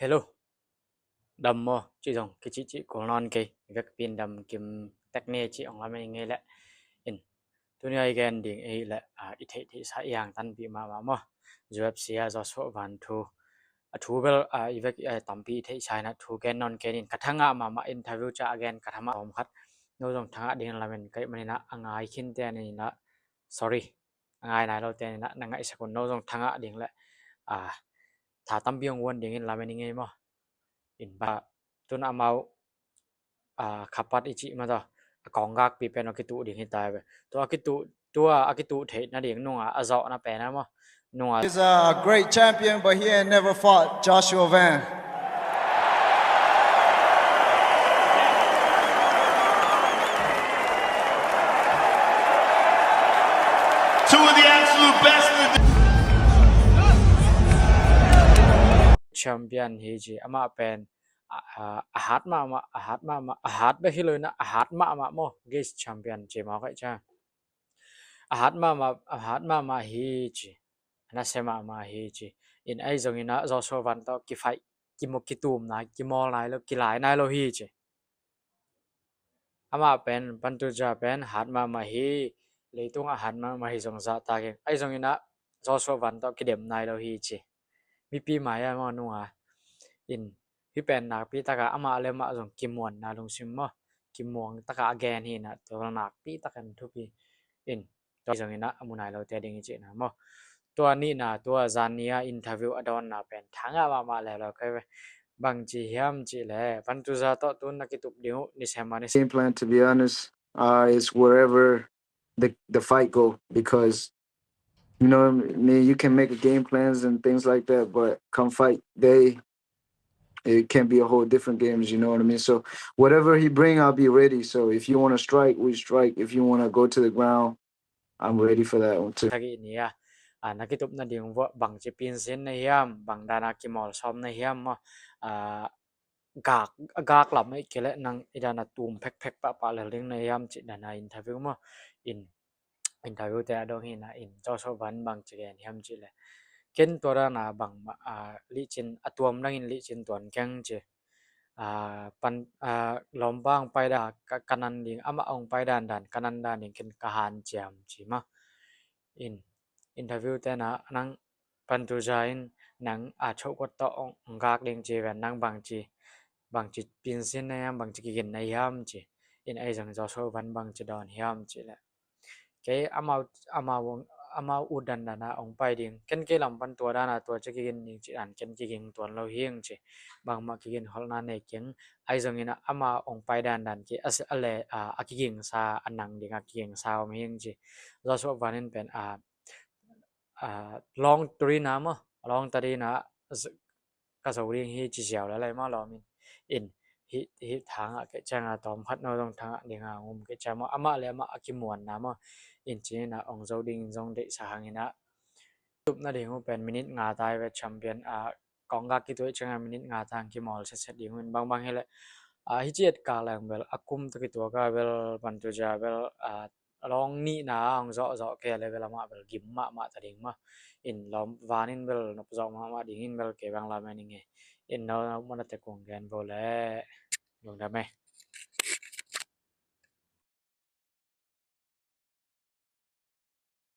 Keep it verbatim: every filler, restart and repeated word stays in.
Hello. Dam maw? Ci zong kicihcih kul nawn kei. Vekpi in dam kim tek ni ci ong lamen i ngei leh. In, tuni a i gen ding i leh, a, i theih theihsa i angtanpih mahmah maw? U F C a Joshua Van thu, a thu bel, a, i vek, a, tampi i theihsa in a thu gen nawn kei ning. Ka thangah mahmah, interview ca a gen ka thangah om khat. No zong thangah ding lamen ka hih manin a, a ngai khinte ning in a, sorry, a ngai nai lote ning in a, na ngaihsak un. No zong thangah ding leh, a, tha tampi ong uan dingin lamen i ngei maw? In ba, tun amau, a, khapat i cih mah tawh, a, konggakpi pen a kituh ding hi ta ve. Tua a kituh, tua a kituh theih nading nunga a zawhna pen a maw? Nunga. He's a great champion, but he ain't never fought Joshua Van. Two of the absolute best in the champion hi ci, amah pen, a, a, a hat mahmah, a hat mahmah, a hat bek hi lo in a, a hat mahmah maw, greatest champion ci maw kai ca. A hat mahmah, a hat mahmah hi ci. A nasia mahmah hi ci. In ahi zongin a Joshua Van tawh kifaih, kimu-, kitum nai, kimawl nai lo, kilai nai lo hi ci. Amah pen, Pantoja pen hat mahmah hi, leitung a hat mahmah hi zong zahtak ing. Ahi zongin a Joshua Van tawh kidem nai lo hi ci. Mipi mai a maw nunga. In, hih pen nakpi taka amah le amah zong kimuanna lungsim maw, kimuang taka a gen hi in a, tua nakpi takin thupi. In, tua zongin a, a mu nai lote ding i cihna maw? Tua nihna, tua zan ni a interview a dawnna pen thangah mahmah leuleu kei ve. Bangci hiam cih leh, Pantoja tawh tun na kitup ding uh, ni sem a ni sem. Game plan, to be honest, uh, is wherever the, the fight go, because, you know, I mean, you can make a game plans and things like that, but come fight day, it can be a whole different games, you know what I mean? So whatever he bring, I'll be ready. So if you wanna strike, we strike. If you wanna go to the ground, I'm ready for that one too. Thagih ni a, a, na kitup nading uh bangci pinsin na hiam, bang dana kimawl sawm na hiam maw? A, gak, gak lam i kei leh nang i dana tum phekphek pahpah lel ding na hiam cih dana interview maw? In, interview te a dong hi in a, in Joshua Van bangci gen hiam cih leh, ken tua dana bangmah, a, lihcin, a tuam dangin lihcin tuan keng ci. A, pan, a, lawmpa ong pai dan ka, ka nan ding, amah ong pai dandan ka nan dan ding ken ka hanciam ci maw? In, interview te na nang Pantoja in nang a chohkot tawh ong, ong gak ding ci ven, nang bangci, bangci pinsin na hiam, bangci kigin na hiam ci. In ahi zong Joshua Van bangci dawn hiam cih leh, kei amau, amau, amau ut dandan a ong pai ding. Ken kei lam pan tua dana tua ci kigin ding cih dan ken kiging tuan lo hing ci. Bangmah kigin holhna nei keng. Ahi zongin a ama ong pai dandan kei a, a le, a, a kigingsa, a nang ding a kigingsa om hing ci. Joshua Van in pen a, a, long three na maw, long three na z-, ka zo ding hi ci ziau lalai maw lawm in. In, hih, hih thangah kei ciang a tawm khat no zong thangah ding a ong um kei ciang maw, amah le amah a kimuanna maw. In ci in a ong zo ding in zong deihsa hang in a. Tupna ding uh pen minute nga tai ve champion a, kongga kituah ciang a minute nga tang kimawl setset ding uh in bangbang hi leh. A, hih ci et kak leng bel, a kum tawh kituak a bel, Pantoja bel, a, a long nihna a ong zawhzawh kei a le bel amah bel gim mahmah ta ding maw. In lawm Van in bel nopzawh mahmah ding in bel kei bang lamen i ngei. In no, no, mana te kong gen bo le. Lungdam e.